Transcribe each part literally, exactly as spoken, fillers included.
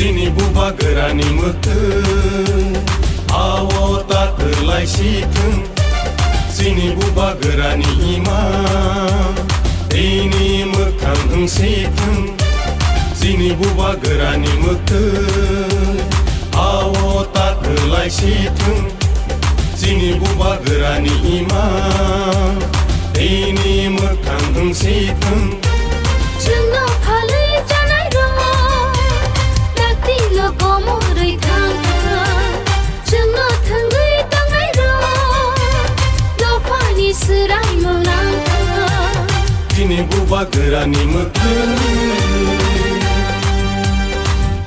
Chini bubagrani mwktwi, ao ta kwlai si thwng. Chini bubagrani ima, tini mwkhang wng si thwng. Chini bubagrani mwktwi, ao ta kwlai si thwng. Chini bubagrani ima, tini mwkhang wng si thwng. Chwngno phalwi chanai rok, dakti lo komorwi thang thang. Chwngno thwngwi tongnai rok, dophani swraimung nang thang. Chini bubagrani mwktwi.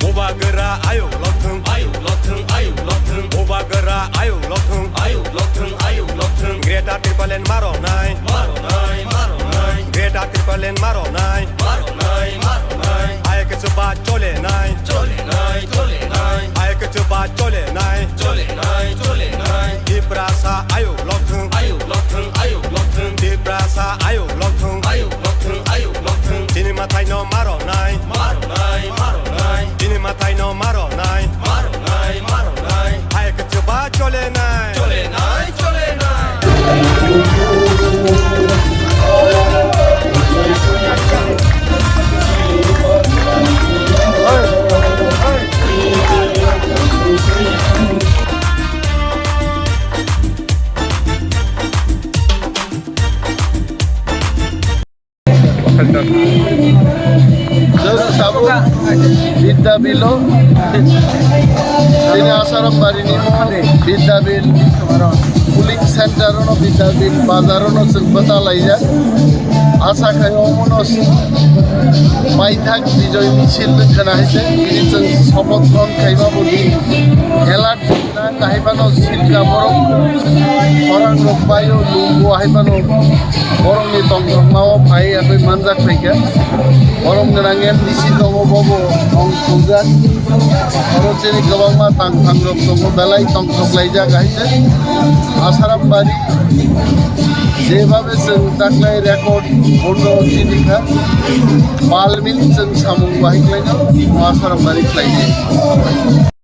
Bubagra ayuk lokthwng, ayuk lokthwng, ayuk lokthwng. Bubagra ayuk lokthwng, ayuk lokthwng, ayuk lokthwng. Greater Tipraland maronai, maronai, maronai. Greater Tipraland maronai, maronai, maronai. Hai khe chuba cholenai, cholenai, cholenai. Hai khe chuba cholenai, cholenai, cholenai. Tiprasa ayuk lokthwng, ayuk lokthwng, ayuk lokthwng. Tiprasa ayuk lokthwng, ayuk lokthwng, ayuk lokthwng. Chini mwtaino maronai, maronai, maronai. Chini mwtaino maronai, maronai, maronai. Hai khe chuba cholenai, cholenai, cholenai. Chwng tabuk Bidya Bilo, chini Asaram Bari ni mo Bidya Bil Polling Center no, Bidya Bil bazar no chwng bwta laijak. Asa khai omono paithak bijoy misil wngkha na hai se, tini chwng sopoth grohon khaima bo di alert. Nang hai phano silka borok, khorang rok baio, lungo hai phano borokni tongthokma o phai agwi manjak phaikha. Borok gwnang M D C tongo, bobo tong thokjak. Oro chini kwbangma tang thang rok tongo, belai tongthok laijak hai se. Asaram Bari jebhabe chwng taklai record bondo chini kha, balmin chwng samung bahai khlaino Asaram Bari khlainai.